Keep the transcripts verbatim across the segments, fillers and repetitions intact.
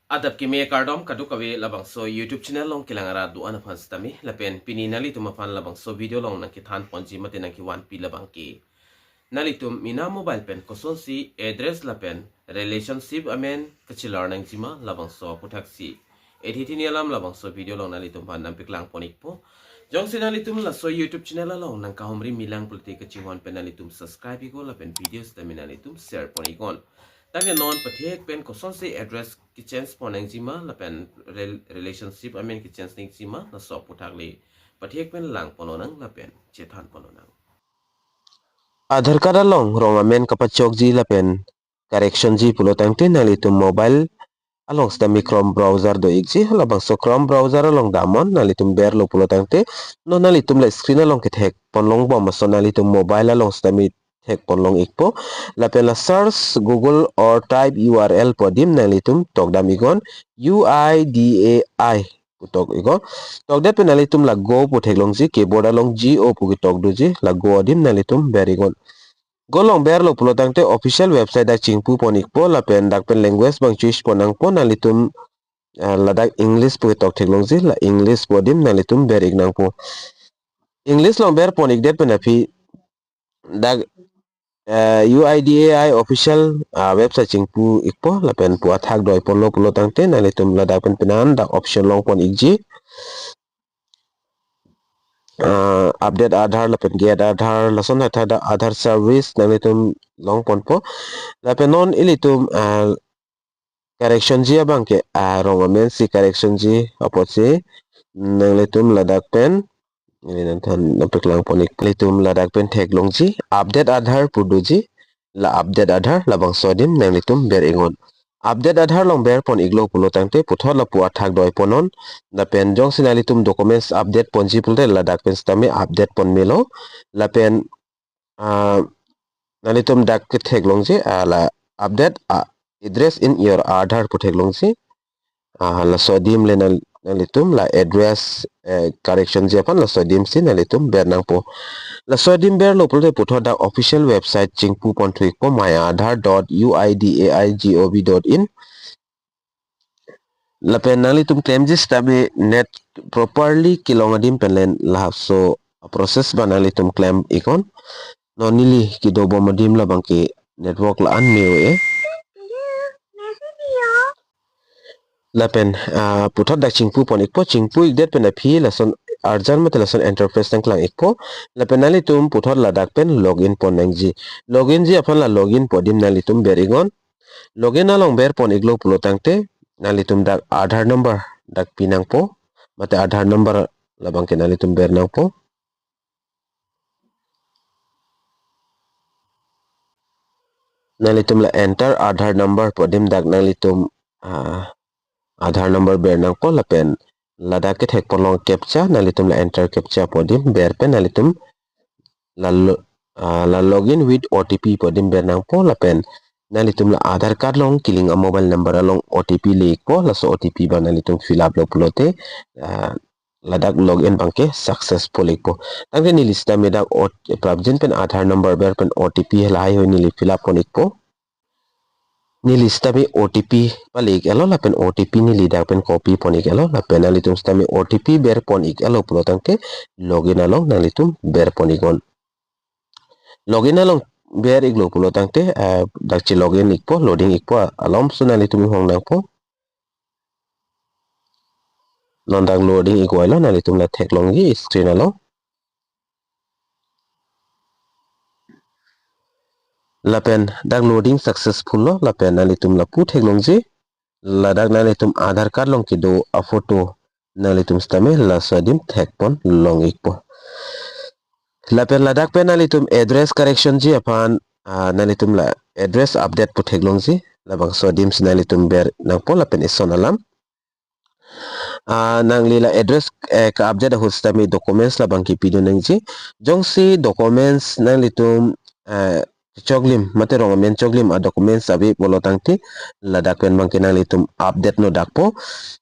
Adap keme kardom kadokave labangso YouTube channel along kelang arat do-an aphan sitame lapen pini nanglitum aphan labangso video along nangkethan ponji mate nangkevanpi labang ke nanglitum mena mobile pen kosonsi address lapen relationship amen kachelar nangjima labangso aputhaksi ethe thini alam labangso video along nanglitum aphan nangpeklang pon-ikpo. Jongsi nanglitum laso YouTube channel along nangkahumri milang pulote kachinghon pen nanglitum subscribe iknon lapen video sitame nanglitum share pon-iknon. Tangke non pathek pen kosonsi address kechange pon nangjima lapen rel-, relationship amen kechange nangjima laso aputhak le pathek pen lang pon lonang lapen chethan pon lonang. Aadhaar card along rong amen kapachokji lapen correction ji pulo tangte nanglitum mobile along sitame Chrome browser do-ikji, labangso Chrome browser along damnon, nanglitum berlo pulo tangte non nanglitum la screen along kethek pon longbom ason nanglitum mobile along sitame thek pon long-ikpo. Lapen la search Google or type U R L pu adim nanglitum tokdam iknon, U I D A I pu tok iknon. Tokdet pen nanglitum la go pu theklongji, keyboard along G O pu ketok doji, la go adim nanglitum ber iknon. Go along berlo pulo tangte official website dak chingpu pon-ikpo lapen dak pen language abang choose pon nangpo, nanglitum ah, ladak English pu ketok theklongji, la English pu adim nanglitum ber-ik nangpo. English along ber pon-ikdet pen aphi dak, eh, U I D A I official, ah, website chingpu-ikpo lapen pu athak doi ponlo pulo tangte nanglitum ladak pen penan dak option long pon-ikji. Ah, update Aadhaar lapen get Aadhaar lason athak dak Aadhaar service nanglitum long ponpo. Lapen non ilitum, ah, correction ji abang ke, ah, rong amen si correction ji apotsi nanglitum ladak pen ili nangthan nangpeklang pon-ik, ilitum ladak pen theklongji update Aadhaar pu doji, la update Aadhaar labangso adim nanglitum ber iknon. Update Aadhaar along ber pon-iklo pulo tangte puthot lapu athak doi ponnon, lapen jongsi nanglitum documents update ponji pulote ladak pen sitame update pon melo, lapen ah, nanglitum dak ketheklongji, ah, la update, ah, address in your Aadhaar pu theklongji. Ah, laso adim le nang, nanglitum la address, eh, correction ji aphan laso adim si nanglitum ber nangpo. Laso adim berlo pulote puthot dak official website chingpu pon thu-ikpo, my aadhaar dot U I D A I G O V dot in. Lapen nanglitum klemji sitame net properly kelong adim pen le laso process abang nanglitum klem iknon. Non neli kedobom adim labang ke network la-an me-o-e. Lapen, ah, puthot dak chingpu pon-ikpo, chingpu-ikdet pen aphi lason arjan mate lason interface nangklang-ikpo. Lapen nanglitum puthot ladak pen login pon nangji. Login ji aphan la login pu adim nanglitum ber iknon. Login along ber pon-iklo pulo tangte nanglitum dak Aadhaar number dak pi nangpo, mate Aadhaar number labang ke nanglitum ber nangpo. Nanglitum la enter Aadhaar number pu adim dak nanglitum, ah, Aadhaar number ber nangpo lapen ladak kethek pon long captcha, nanglitum la enter captcha pu adim ber pen nanglitum la lo-, ah, la login with O T P pu adim ber nangpo lapen nanglitum la Aadhaar card along kelink a-mobile number along O T P le-ikpo, laso O T P abang nanglitum fill up lo pulote, ah, ladak login abang ke successful ikpo. Tangte neli sitame dak O-, prapjin pen Aadhaar number ber pen O T P lahai hui neli fill up pon-ikpo. Neli sitame O T P pale-ik-etlo lapen O T P neli dak pen copy pon-ik-etlo lapen nanglitum sitame O T P ber pon-ik-etlo pulo tangte login along nanglitum ber pon-iknon. Login along ber-iklo pulo tangte, eh, dak che login ikpo, loading ikpo, alomso nanglitum inghong nangpo. Non dak loading ik-oilo, nanglitum la theklongji screen along. Lapen dak loading successful lo, lapen nanglitum lapu theklongji. Ladak nanglitum Aadhaar card along kedo a-photo nanglitum sitame laso adim thek pon long-ikpo. Lapen ladak pen nanglitum address correction ji aphan, ah, nanglitum la address update pu theklongji, labangso adim si nanglitum ber nangpo lapen ison alam. Ah, nangli la address, eh, ka-update ahut sitame documents labang ke pidun nangji. Jongsi documents nanglitum, eh, choklim, mate rong amen choklim a-documents ave pulo tangte, ladak pen abang ke nanglitum update-non dakpo.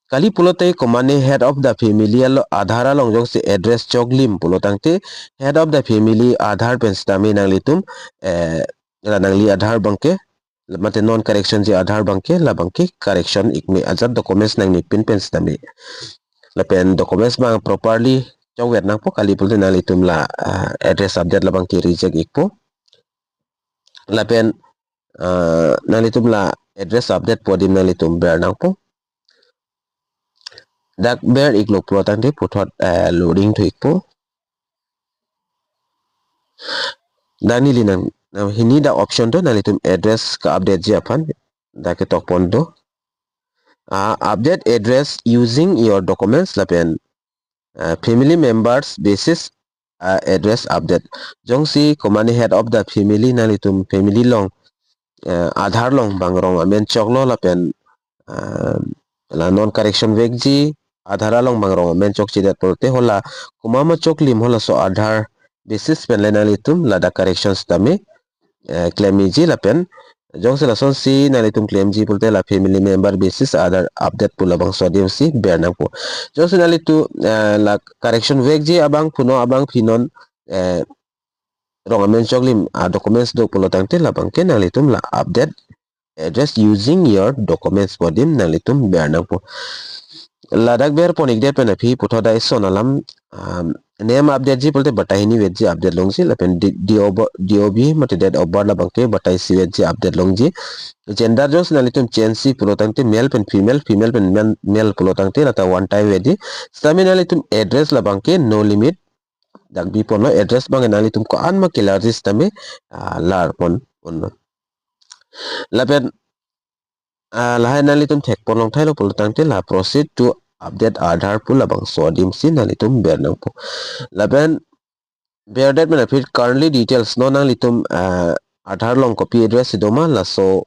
Kali pulote komane head of the family alo Aadhaar along jongsi address choklim pulo tangte, head of the family Aadhaar pen sitame nanglitum, eh, la nangli Aadhaar abang ke mate non correction ji Aadhaar abangke, labangke correction ik me, ajat documents nangne pin pen sitame. Lapen documents abang properly chokvek nangpo, kali pulote nanglitum la, ah, address update labangke reject ikpo. Lapen, ah, nanglitum la address update pu adim nanglitum ber nangpo. Dak ber iklo pulo tangte puthot, eh, loading thu ikpo. Dak neli nang, nang hini dak option do nanglitum address ka-update ji aphan. Dak ketok pon do. Ah, update address using your documents lapen, ah, family members basis, ah, address update. Jongsi komatne head of the family nanglitum family along, eh, Aadhaar along bang rong amen choklo lapen, ah, la non correction vekji Aadhaar along bang rong amen chokchedet pulote hala komat ma choklim halaso Aadhaar basis pen le nanglitum ladak correction sitame, eh, claim iji lapen jongsi lasonsi nanglitum claim ji pulote la family member basis Aadhaar update pu labangso adim si ber nangpo. Jongsi nanglitum, eh, la correction vekji abang puno abang pinon, eh, rong amen choklim a documents do pulo tangte labangke nanglitum la update address using your documents pu adim nanglitum ber nangpo. Ladak ber pon ikdet pen aphi puthot dak ison alam, um, name update ji pulote batai hini vetji update longji lapen D-, D O B, D O B mate date of birth labangke batai isi vetji update longji. Gender jongsi nanglitum change ji pulo tangte male pen female, female pen men-, male pulo tangte lata one time vetji. Sitame nanglitum address labangke no limit dak bi ponlo, address abang nanglitum ko-an ma kelarji sitame, ah, lar pon ponlo. Lapen, ah, lahai nanglitum thek pon long thailo pulo tangte la proceed to update Aadhaar pu labangso adim si nanglitum ber nangpo. Lapen berdet pen aphi currently details non nanglitum, ah, Aadhaar along kopi address si doma laso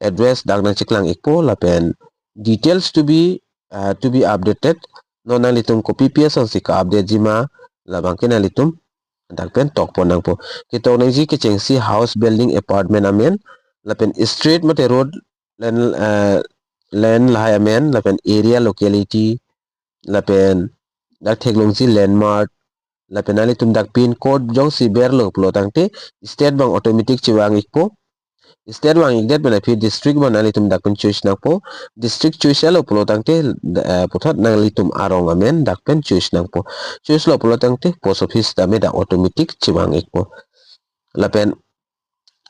address dak nangcheklang ikpo lapen details to be, ah, to be updated non nanglitum kopi pi asonsi ka-update ji ma labangke nanglitum dak pen tok pon nangpo. Ketok nangji kechengsi house building apartment amen lapen street mate road land, eh, land lahai amen lapen area locality lapen dak theklongji landmark lapen nanglitum dak pin code jongsi berlo pulo tangte state abang automatic chevang ikpo. State vang ikdet pen aphi district abang nanglitum dak pen choose nangpo. District choose lo pulo tangte, eh, puthot nanglitum arong amen dak pen choose nangpo. Choose lo pulo tangte post office tame dak automatic chevang ikpo. Lapen,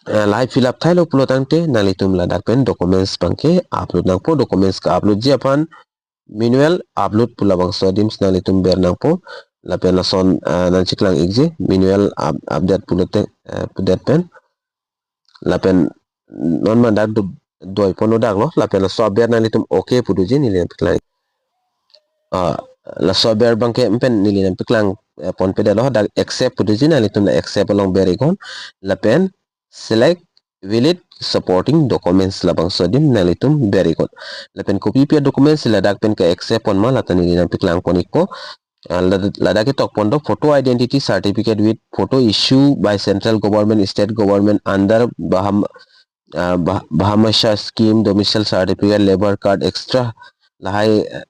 eh, lahai fill up thailo pulo tangte nanglitum ladak pen documents abangke upload nangpo. Documents ka-upload ji aphan manual upload pu labangso adim si nanglitum ber nangpo. Lapen lason, ah, nangcheklang ikji manual up-, update pulote, eh, pudet pen. Lapen non ma dak du-, doi pon udak lo. Lapen laso aber nanglitum okay puduji neli nangpeklang. Ah, laso aber abangke pen neli nangpeklang, eh, pon pedetlo dak accept puduji nanglitum la accept along ber iknon. Lapen select valid supporting documents labangso adim nanglitum ber iknon. Lapen kopi pi documents ladak pen ka-accept pon ma lata neli nangpeklang pon ikpo. Ah, lad-, ladak ketok pon do photo identity certificate with photo issue by central government, state government under Baham-, ah, Bah-, Bhamashah scheme, domicile certificate, labor card, extra lahai, eh,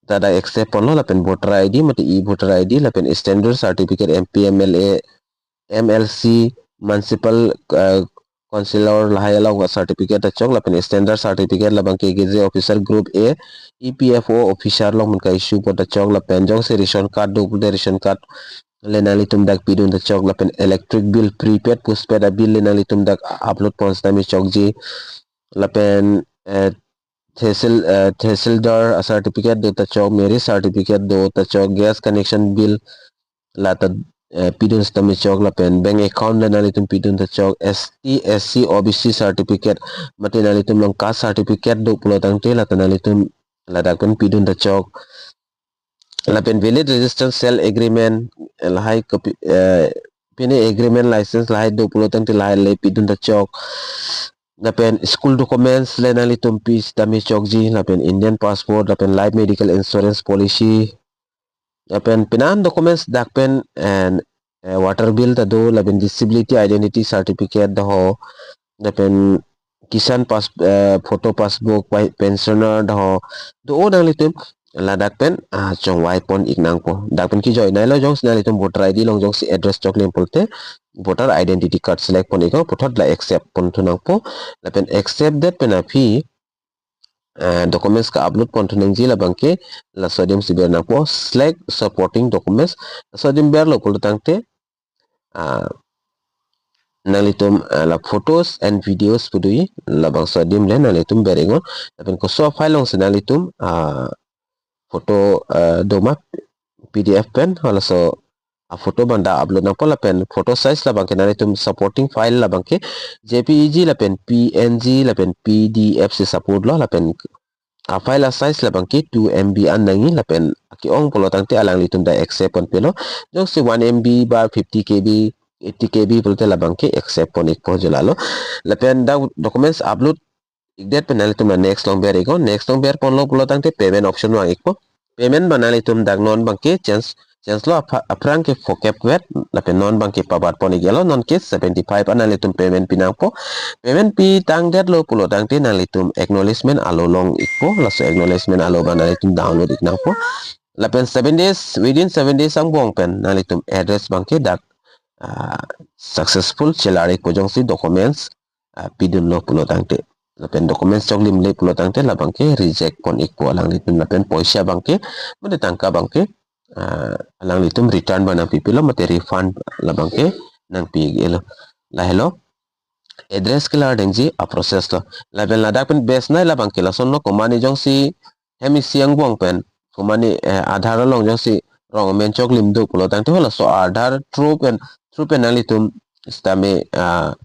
tada accept ponlo lapen voter I D mate e-voter I D lapen standard certificate M P, M L A, M L C, municipal, eh, councillor lahai along certificate ta chok lapen standard certificate labangke gazetted officer group A, E P F O officer along pen ka-issue pon ta chok lapen jongsi ration card do pulote ration card le nanglitum dak pidun ta chok lapen electric bill prepaid postpaid a-bill le nanglitum dak upload pon sitame chokji lapen, eh, tehsil, eh, tehsildar a-certificate do ta chok, marriage certificate do ta chok, gas connection bill lata, eh, pidun sitame chok lapen bank account le nanglitum pidun ta chok, S T, S C, O B C certificate mate nanglitum along caste certificate do pulo tangte lata nanglitum ladak pen pidun ta chok. Lapen valid registered sale agreement, eh, lahai kopi, eh, pine agreement license lahai do pulo tangte lahai le pidun ta chok. Lapen school documents le nanglitum pi sitame chokji, lapen Indian passport, lapen life medical insurance policy. Lapen penan documents dak pen, and, eh, water bill ta do, lapen disability identity certificate ta ho, lapen Kisan pass-, eh, photo passbook, pai-, pensioner ta ho. Do nanglitum, ladak pen ah, chongvai pon ik nangpo. Dak pen kejoi nailo, jongsi nanglitum voter I D along jongsi address choklim pulote voter identity card select pon iknon, puthot la accept pon thu nangpo. Lapen accept det pen aphi ah, documents ke-upload pon thu nangji labangke laso adim si ber nangpo, select supporting documents. Laso adim berlo pulo tangte ah, nanglitum ah, la photos and videos pu do, labangso adim le nanglitum ber iknon. Lapen koso file alongsi nanglitum ah, photo ah, doma, P D F pen halaso aphoto abang dak upload nangpo. Lapen photo size labangke nanglitum supporting file labangke J P E G lapen P N G lapen P D F si support lo. Lapen afile asize labangke two M B an nangji. Lapen ake-ong pulo tangte alanglitum dak accept ponpelo. Jongsi one M B ba fifty K B, eighty K B pulote labangke accept pon ikpo, jo lalo. Lapen dak documents upload ikdet pen nanglitum la next along ber iknon. Next along ber ponlo pulo tangte payment option vang ikpo. Payment abang nanglitum dak non abangke change, change lo, apha-, aphrang ke phokep vet, lapen non abangke pabat pon ik-etlo, non ke seventy-five an nanglitum payment pi nangpo. Payment pi tangdetlo pulo tangte nanglitum acknowledgement alo long ikpo, laso acknowledgement alo abang nanglitum download ik nangpo. Lapen seven days, within seven days angbong pen nanglitum address abangke dak ah, successful chelar ikpo, jongsi documents ah, pidunlo pulo tangte. Lapen documents choklimle pulo tangte labangke reject pon ikpo alanglitum, lapen poisa abangke, mate tangka abangke ah, alanglitum return abang nangpipilo, mate refund labangke nangpi ik-etlo. Lahelo address kelar dengji aprocess lo. Lapen ladak pen best nai labangke lasonlo, komatne jongsi hem isi angbong pen, komatne eh, Aadhaar along jongsi rong amen choklim do pulo tangte halaso Aadhaar through pen, through pen nanglitum sitame ah,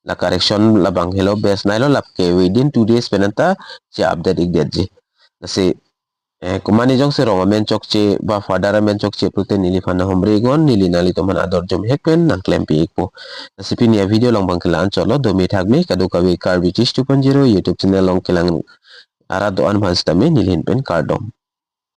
la correction labang helo best nailo, lake within two days pen anta che-update ikdetji. Lasi eh, komatne jongsi rong amen chokche ba father amen chokche pulote neliphan nanghumri iknon, neli nanglitum aphan ador jumhek pen nangklempi ikpo. Lasi pini avideo along abangke la-anchotlo, dome thakme, kadokave Karbi Teach two point zero YouTube channel along kelang arat do-an aphan sitame neli ahin pen kardom.